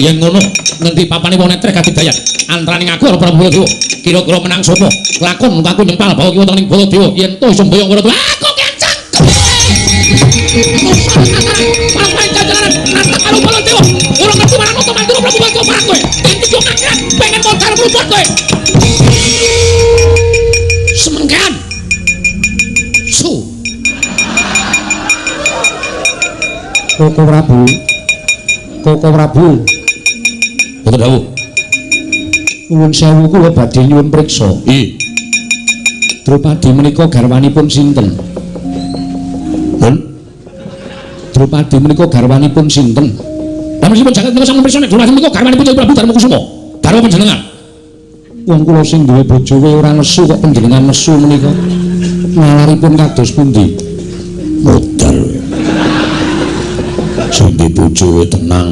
Yen ngono ngendi papane wong netrek kadidayan antaraning aku karo Prabu Baladewa. Kira-kira menang sapa? Lakon aku nyempal bawa kiwa tengening Baladewa. Yen to iso boyong Wara Drobati. Aku kencang. Karo Baladewa. Ora ngerti marang Nata Mandura Prabu Baladewa marang kowe. Yen yo akhirat pengen modal mruput kowe. Semengkean. Su. Koko Prabu. Koko Prabu. Mboten dawuh. Nuwun sewu kula badhe nyuwun priksa. Nggih. Drupadi menika garwanipun sinten? Pun. Drupadi menika garwanipun sinten? Lah meskipun jagat menika sampun priksa nek Drupadi menika garwanipun Prabu Darmakusuma. Garwa panjenengan. Wong kula sing duwe bojo wae ora nesu kok panjenengan nesu menika. Nalaripun kados pundi? Modal. Sing duwe bojo wae tenang.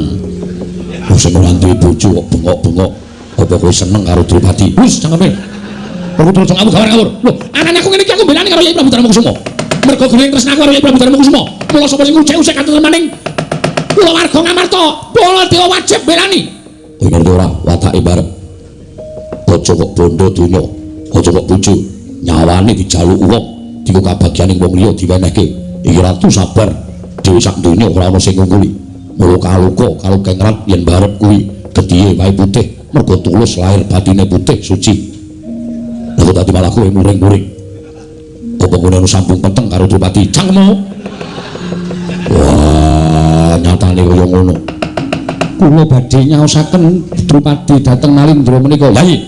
Wong sing ora duwe bojo kok bengok-bengok. Apa kowe seneng karo Drupadi? Wis cangkeme. Perlu terus aku gawar ngawur. Lho, anane aku ngene iki aku mbelani karo Yai Prabu Darmakusuma. Mergo gering tresna aku karo Yai Prabu Darmakusuma. Mula sapa sing ngusek-usek katentremaning kula warga Ngamarta, Baladewa wajib mbelani. Kowe ngerti ora watake barep. Aja kok bondo donya, aja kok bojo, nyawane dijaluk wong, dienggo kabagyaning wong liya diwenehke. Iki ratu sabar, dhewe sak donya ora ana sing ngungkuli. Mula kaluka kalukengrat yen barep kuwi getihe wae putih, mergo tulus lahir batine putih suci. Lha kok dadi malah kowe muring-muring. Apa kowe ono sambung peteng karo Drupadi? Cangkemmu. Wah, nyatane kaya ngono. Kula badhe nyaosaken Drupadi dhateng Nalindra menika. Yai,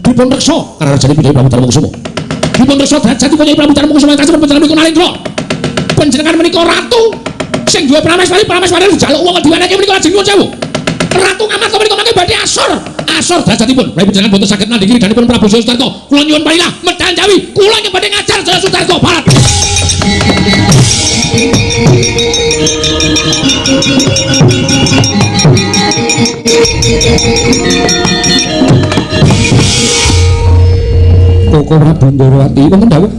dipun reksa kararjane Putri Prabu Darmakusuma. Dipun reksa derajatipun Yai Prabu Darmakusuma ingkang panjenengan menika Nalindra. Panjenengan menika ratu sing duwe prameswari, prameswari dijaluk wong diwenehke menika lajeng nyuwun sewu. Ratu Ngamarta menika mangke badhe asor, asor derajatipun. Menawi panjenengan boten saged nandhingi ridhanipun Prabu Jaya Sudarga, kula nyuwun parilah medal jawi, kula ingkang badhe ngajar Jaya Sudarga. Barat. Koko Prabu Ndorowati wonten dawuh.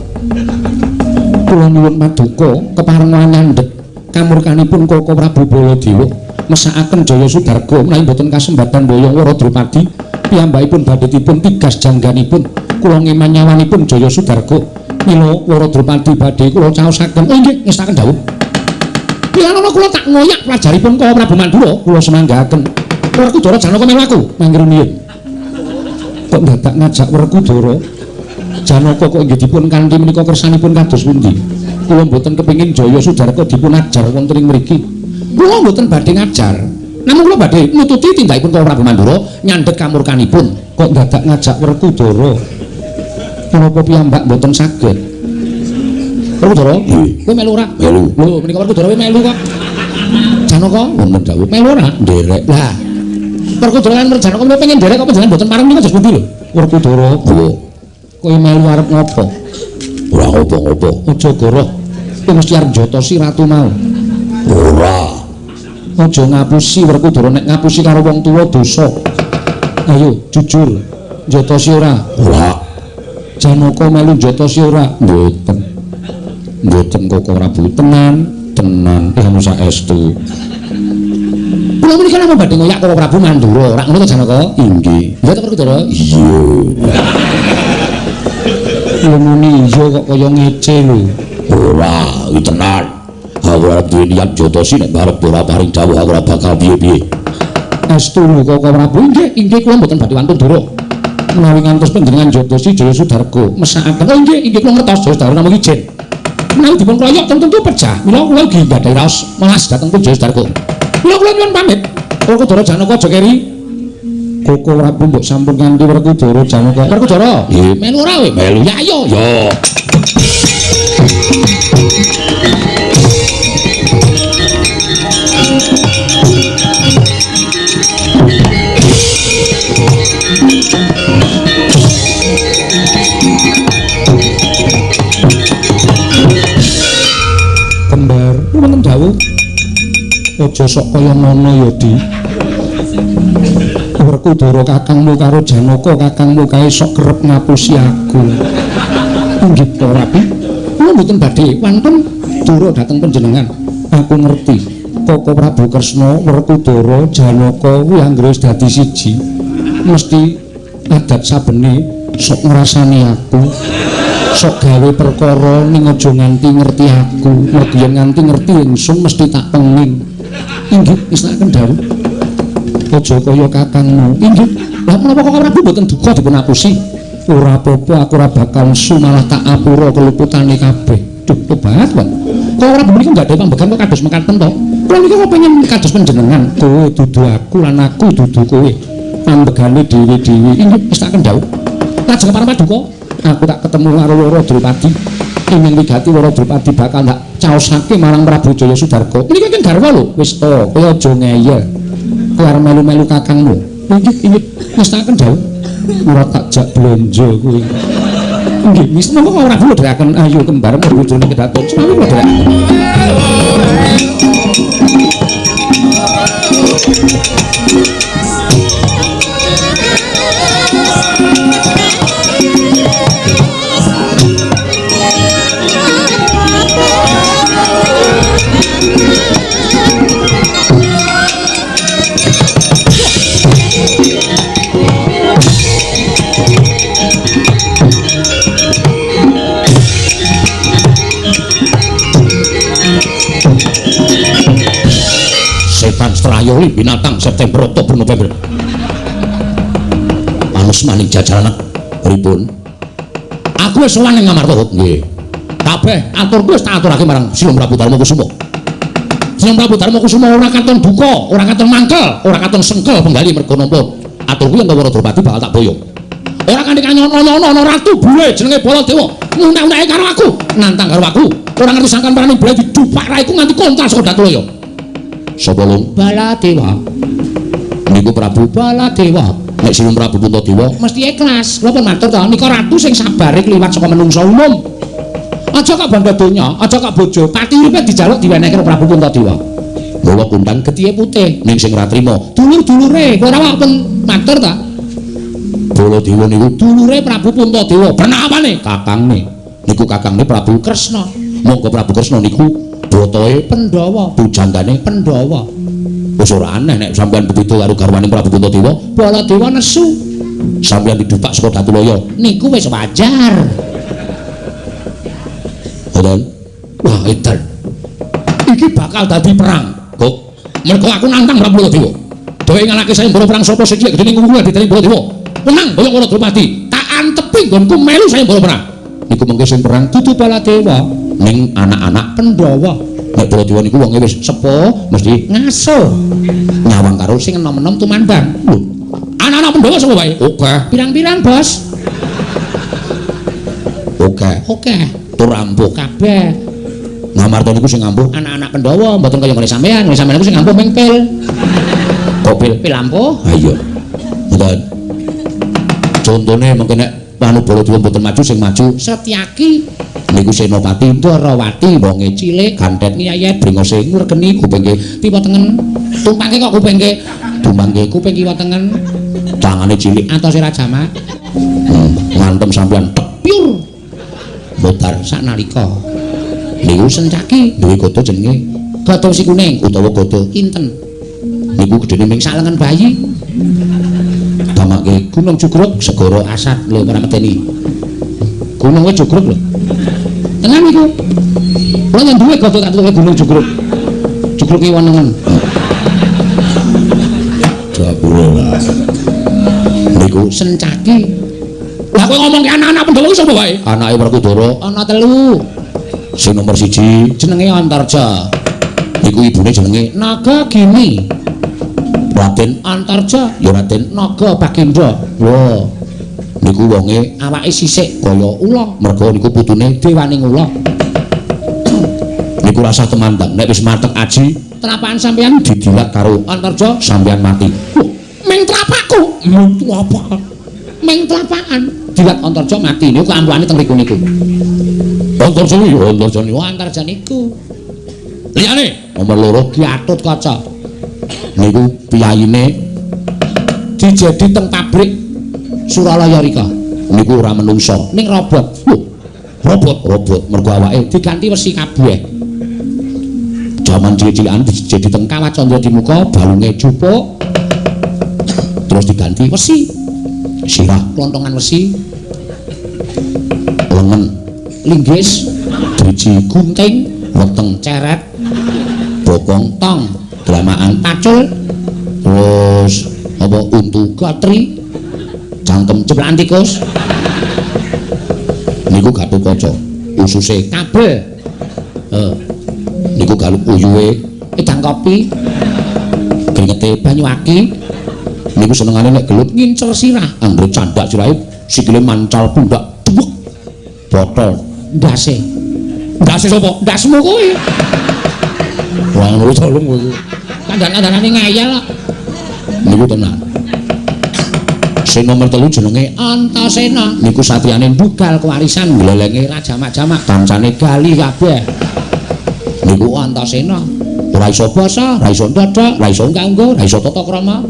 Kula nyuwun paduka kepareng nyandhet kamurkanipun Koko Prabu Baladewa mesakaken Jaya Sudarga menawi boten kasembatan boyong Wara Drupadi piyambakipun badhe dipun tigas jangganipun kula ngeman nyawanipun Jaya Sudarga mila Wara Drupadi badhe kula caosaken. Oh nggih, ngestaken dawuh. Piranana kula tak ngoyak pelajaripun Koko Prabu Mandura, kula semanggaken. Werkudara Janaka melu aku mangke rumiyin. Kok dadak ngajak Werkudara Janaka kok nggih dipun kanthi menika kersanipun kados pundi? Kula mboten kepengin Jaya Sudarga dipun ajar wonten ing mriki. Kula mboten badhe ngajar. Namung kula badhe nututi tindakipun Koko Prabu Mandura nyandhet kamurkanipun. Kok dadak ngajak Werkudara? Menapa piyambak mboten saged? Werkudara, kowe melu ora? Melu. Lho, menika Werkudara kowe melu kok. Janaka wonten dawuh. Melu ora? Nderek. Lah, Werkudara lan Janaka menika pengen nderek kok panjenengan mboten pareng menika jos pundi lho? Werkudara, apa? Kowe melu arep ngopo? Ora ngopo-ngopo. Aja goroh. Kowe mesti arep njotosi ratu mau. Ora. Aja ngapusi Werkudara, nek ngapusi karo wong tuwa dosa. Ayo jujur, njotosi ora? Ora. Janaka melu njotosi ora? Mboten. Mboten Koko Prabu tenan. Tenan, anu saestu. Kula menika namung badhe ngoyak Koko Prabu Mandura, ora ngono to Janaka? Inggih. Iya to Werkudara? Iya. Lho muni iya kok kaya ngece lho. Ora, iki tenan. Aku ora duwe niat jotosi nek barep ora paring dawuh aku ora bakal piye-piye. Estu lho Koko Prabu, inggih, inggih kula mboten badhe wantun dura. Menawi ngantos panjenengan jotosi Jaya Sudarga mesakaken. Oh inggih, inggih kula ngertos Jaya Sudarga namung ijen. Menawi dipun kroyok tentu pejah. Mila kula ugi nggadahi raos melas dhateng pun Jaya Sudarga. Mila kula nyuwun pamit. Werkudara Janaka aja keri. Koko Prabu mbok sampun nganti Werkudara Janaka. Werkudara? Nggih. Melu ora kowe? Melu. Ya ayo. Yo. Kembar, wonten dawuh. Aja sok kaya ngono ya, Di. Werkudara kakangmu karo Janaka kakangmu kae sok kerep ngapusi aku. Inggih, Prabu. Kula mboten badhe wantun dura dhateng panjenengan. Aku ngerti. Koko Prabu Kresna, Werkudara, Janaka kuwi anggere wis dadi siji. Mesti adat sabene sok ngrasani aku. Sok gawe perkara ning aja nganti ngerti aku. Mergi yen nganti ngerti ingsun mesti tak penging. Inggih, isnakaken dawuh. Aja kaya kakangmu. Inggih. Lah menapa Koko Prabu mboten duka dipun apusi? Ora apa-apa, aku ora bakal nesu malah tak apura keluputane kabeh. Duh, tobat, Pak. Koko Prabu menika nggadahi pambegan kok kados mekaten to? Kula niku kok pengen kados panjenengan. Kowe dudu aku lan aku dudu kowe. Pambegane dhewe-dhewe. Inggih, isnakaken dawuh. Lajeng para paduka, aku tak ketemu karo Wara Drupadi. Ing wigati Wara Drupadi bakal tak caosake marang Prabu Jaya Sudarga. Menika ingkang garwa lho. Wis to, kowe aja ngeyel. Kowe arep melu-melu kakangmu. Inggih, inggih, nestakaken dawuh. Ora tak jak blonjo kowe. Nggih, wis monggo Koko Prabu dherekaken ayo kembar bojone kedaton. Sami kula dherekaken. Setan Strayoli binatang September Oktober November. Panus maning jajaran pripun? Aku wis sowan ning Ngamarta. Nggih. Kabeh aturku wis tak aturake marang Sinung Prabu Darma Kusuma. Sinung Prabu Darma Kusuma ora katon duka, ora katon mangkel, ora katon sengkel penggali merga nampa aturku yen Wara Drupadi bakal tak boyong. Ora kanthi kanyono-nyono ana ratu bule jenenge Baladewa ngunek-uneke karo aku, nantang karo aku. Ora ngerti sangkan parane bule didupak raiku nganti kontal saka Datulaya. Sapa lung? Baladewa. Niku Prabu Baladewa. Nek Sinung Prabu Puntadewa mesti ikhlas. Kula pun matur to, nika ratu sing sabare kliwat saka menungsa umum. Aja kok bandha donya, aja kok bojo, pati uripe dijaluk diwenehke karo Prabu Puntadewa. Mula kundang getihe putih ning sing ora trima. Dulur-dulure, kowe ora pun matur ta? Baladewa niku dulure Prabu Puntadewa. Bernapane? Kakangne. Niku kakangne Prabu Kresna. Monggo Prabu Kresna niku botoe Pandhawa, pujanggane Pandhawa. Wis ora aneh nek sampeyan bebeda karo garwane Prabu Puntadewa. Baladewa nesu. Sampeyan didupak saka Datulaya. Niku wis wajar. Ngoten. Wah, edan. Iki bakal dadi perang. Kok mergo aku nantang Prabu Puntadewa. Dhewe ngalahke sayembara perang sapa sing cilik gedene kuwi dadi Baladewa. Menang boyong Wara Drupadi. Tak antepi nggonku melu sayembara perang. Niku mengke sing perang dudu Baladewa ning anak-anak Pandhawa. Nek Baladewa niku wonge wis sepuh mesti ngaso. Nyawang karo sing enom-enom tumandang. Lho, anak-anak Pandhawa sapa wae? Oke. Pirang-pirang, Bos? Oke. Oke. Tur ampuh kabeh. Ngamarta niku sing ampuh anak-anak Pandhawa, mboten kaya ngene sampean. Ngene sampean niku sing ampuh ming pil. Kok pil? Pil ampuh? Ha iya. Mboten. Contone mengke nek anu Baladewa mboten maju sing maju Setyaki niku Senopati Ndorowati wonge cilik ganthet ngiyayet bringose ngregeni kupingke kiwa tengen tumpangke kok kupingke tumpangke kuping kiwa tengen tangane cilik antose ra jamak ngantem sampean pyur mutar saknalika Niku Sencaki duwe gada jenenge Gada Wesi Kuning utawa gada Kinten. Niku gedene ming sak lengen bayi. Damake Gunung Jugruk segara Asat lho ora medeni. Gunung wis jugruk lho. Tenan niku. Kula yen duwe gada tak tutuke Gunung Jugruk. Jugruk ki wenengen. Jabure. Niku Sencaki. Lah kowe ngomong ke anak-anak Pandhawa ki sapa wae? Anake Werkudara ana 3. Sing nomor 1 jenenge Antarja. Niku ibune jenenge Nagagini. Raden Antarja ya Raden Naga Bagenda. Wah. Niku wonge awake sisik kaya ula, merga niku putune dewaning ula. Niku rasah temandang, nek wis matek aji, telapakan sampeyan didilat karo Antarja, sampeyan mati. Wah, ming telapakku, ming telapakan. Ming telapakan dilat Antarja mati niku keampuhane teng riku niku. Antarja niku, Antarja niku, Antarja niku. Liyane nomor 2 Gatotkaca. Niku piyayine dijedi teng pabrik Suralaya rika. Niku ora menungso, ning robot. Lho, robot mergo awake diganti wesi kabeh. Jaman cilik-cilikan dijedi teng Kawah Candra di muka, balunge jupuk. Terus diganti wesi. Sirah klontongan wesi. Lengen linggis, driji gunting, weteng ceret, bokong tong, dramaan pacul, terus apa untu gatri, cangkem ceplakan tikus. Niku Gatotkaca, ususe kabel. Niku galuk uyuhe edang kopi, kringete banyu aki. Niku senengane nek gelut ngincer sirah, anggere candak sirahe sikile mancal pundak, duwek botol ndase. Ndase sapa? Ndasmu kuwi. Wah, ngono tolong kowe. Kandhan-kandhanane ngayal kok. Niku tenan. Sing nomor 3 jenenge Antasena. Niku satriyane mbugal kewarisan glelenge rajamak-jamak kancane gali kabeh. Niku Antasena ora iso basa, ora iso ndodhok, ora iso nganggo, ora iso tata krama.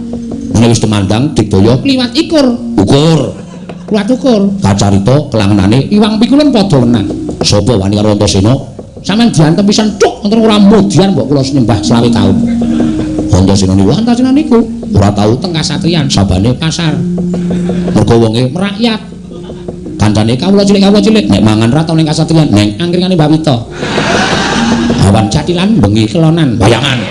Nek wis temandang digdaya kliwat ikur, ukur. Kliwat ukur. Kacarita kelangenane iwang pikulen padha wenang. Sapa wani karo Antasena? Sampeyan diantem pisan tuk wonten ora modian mbok kula nyembah 20 taun. Antasena niku, Antasena niku ora tau teng kasatriyan, sabane pasar. Mergo wonge merakyat. Kancane kawula cilik nek mangan ra tau ning kasatriyan, ning angkringane Mbak Wita. Awan jatilan bengi kelonan bayangan.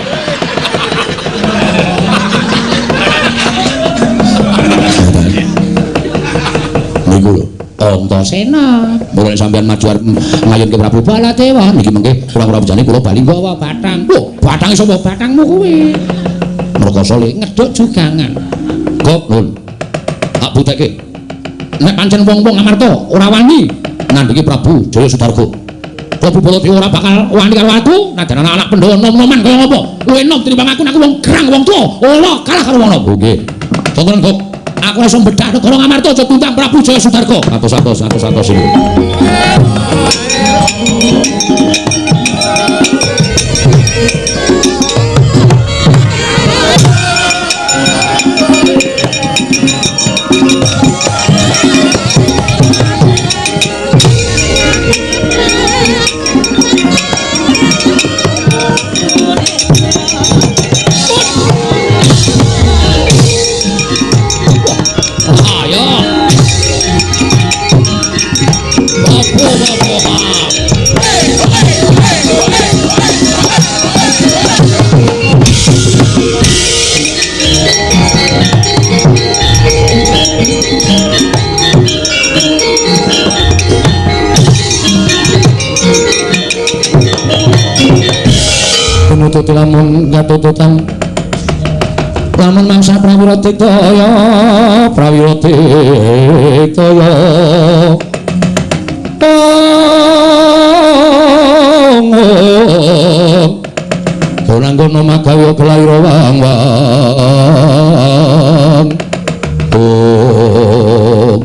Niku lho Antasena. Mulane sampeyan maju arep ngayunke Prabu Baladewa niki mengke kula bejane kula bali nggawa bathang. Lho, bathange sapa? Bathangmu kuwi. Merkoso le ngedhuk jugangan. Gop, Nun. Tak butekke. Nek pancen wong-wong Amarta ora wani ngandhiki Prabu Jaya Sudarga. Prabu Baladewa ora bakal wani karo aku, najan anak-anak Pandhawa nom-noman kaya ngopo. Luwih enom tinimbang aku, aku wong gerang wong tuwa, ora kalah karo wong nom. Nggih. Tontonan Gop. Aku iso mbedhah negara Ngamarta aja tuntang Prabu Jaya Sudarga. Atos-atos atos-atos iki. Penututi lamun katututan lamun mangsa prawira digdaya prawira digdaya Gonanggono magawe kelaira wang wang. Oh.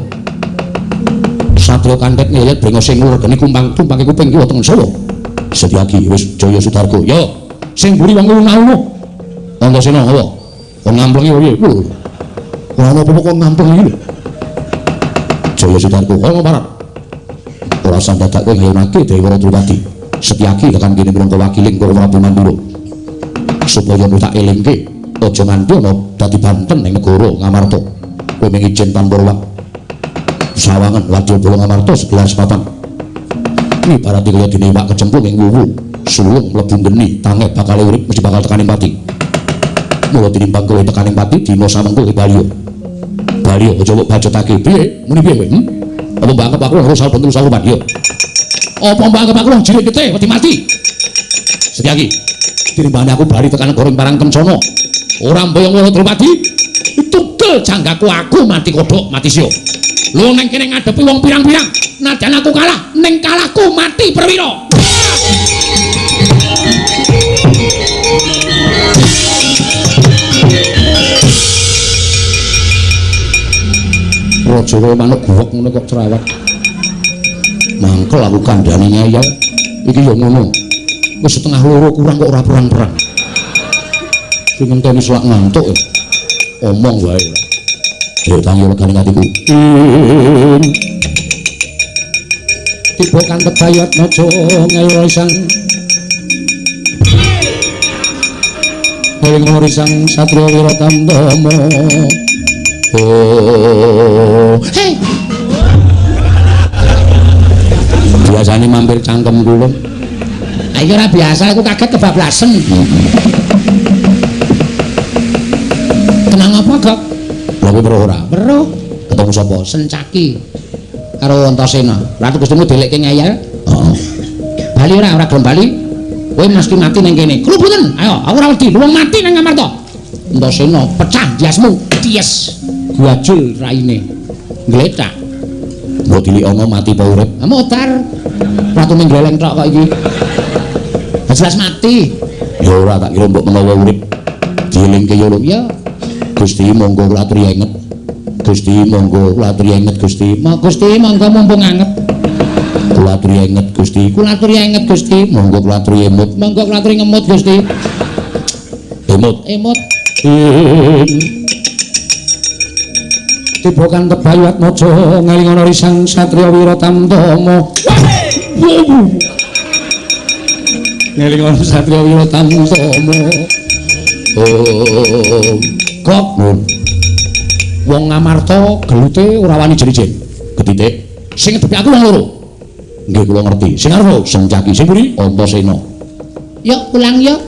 Satria kantet ngeyet brengose ngregeni kumpang tumpangke kuping kiwa tengen Solo. Setyaki wis Jaya Sudarga. Yo, sing mburi wong lunga-lunga. Antasena apa? Kon ngamplengi piye? Ora ana apa-apa kok ngamplengi iki lho. Jaya Sudarga kono parat. Ora usah dadak kowe ngayunake Dewi Drupadi. Setyaki tekan kene minangka wakiling Koko Prabu Mandura. Supaya tak elingke aja nganti ana dadi banten ning negara Ngamarta. Kowe mung ijen tanpa ruwak. Sawangan wadyabala Ngamarta segelar sepapan. Ibarate kaya dene iwak kecemplung ing wuwu, sulung mlebu geni, tange bakal urip mesti bakal tekaning pati. Mula tinimbang kowe tekaning pati dina samengko kowe bali. Bali aja mbok bacotake. Piye? Muni piye kowe? Apa mbok anggap aku wong rusak bentul sarupan? Yo. Apa mbok anggap aku wong jirik getih wedi mati? Setyaki. Tinimbangane aku bali tekan negara Parang Kencana. Ora mboyong Wara Drupadi. Tugel janggaku aku mati kodhok, mati sio. Lho nang kene ngadepi wong pirang-pirang. Nadyan aku kalah, ning kalahku mati perwira. Raja kaya manuk guwek ngono kok cerewet. Mangkel aku kandhane ngeyel. Iki ya ngono. Wis 1:30 kurang kok ora perang-perang. Sing ngenteni selak ngantuk ya. Omong wae. Yo tangi legane atiku. Tiba kantep bayat maja ngelo risang. Eling risang satriya wiratamtama. Oh. Hei. Biasane mampir cangkem kula. Ha iki ora biasa, aku kaget kebablasen. Tenang apa, Gok? Lha kowe weruh ora? Weruh. Ketemu sapa? Sencaki karo Antasena. Ratu Gustimu delekke ngeyel. Heeh. Bali ora gelem bali. Kowe mesti mati ning kene. Klubunen. Ayo, aku ora wedi. Wong mati nang Ngamarta. Antasena pecah ndiasmu. Ties. Guajul raine. Gletak. Mbok dilikono mati apa urip? Ha modar. Ratu ning gleleng tok kok iki. Jelas mati. Ya ora tak kira mbok menawa urip. Dielingke ya lho. Ya. Gusti monggo kula aturi enget. Gusti monggo kula aturi enget Gusti. Gusti monggo mumpung anget. Kula aturi enget Gusti. Kula aturi enget Gusti. Monggo kula aturi emut. Monggo kula aturi ngemut Gusti. Emut. Emut. Tiba kantep Bayu Atmaja ngelingono risang satriya wiratamtama. Ngelingono satriya wiratamtama. Oh. Kok wong Ngamarta gelute ora wani jeri-jeri. Ketitik. Sing ngedepi aku wong loro. Nggih kula ngerti. Sing arep Sencaki, sing mburi Antasena. Yuk pulang yuk.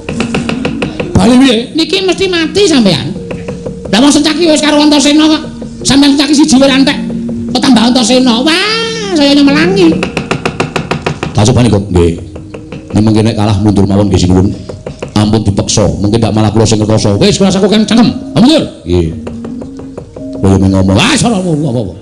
Bali piye? Niki mesti mati sampean. Lah wong Sencaki wis karo Antasena kok. Sampeyan Sencaki siji wae entek. Kok tambah Antasena. Wah, saya nyemelangi. Tak cobane kok nggih. Nek mengke nek kalah mundur mawon nggih sinuwun. Ampun dipeksa, mungkin ndak malah kula sing rekasa. Wis kula saku cangkem. Mundur. Nggih. Kowe ngomong, ah salah apa-apa.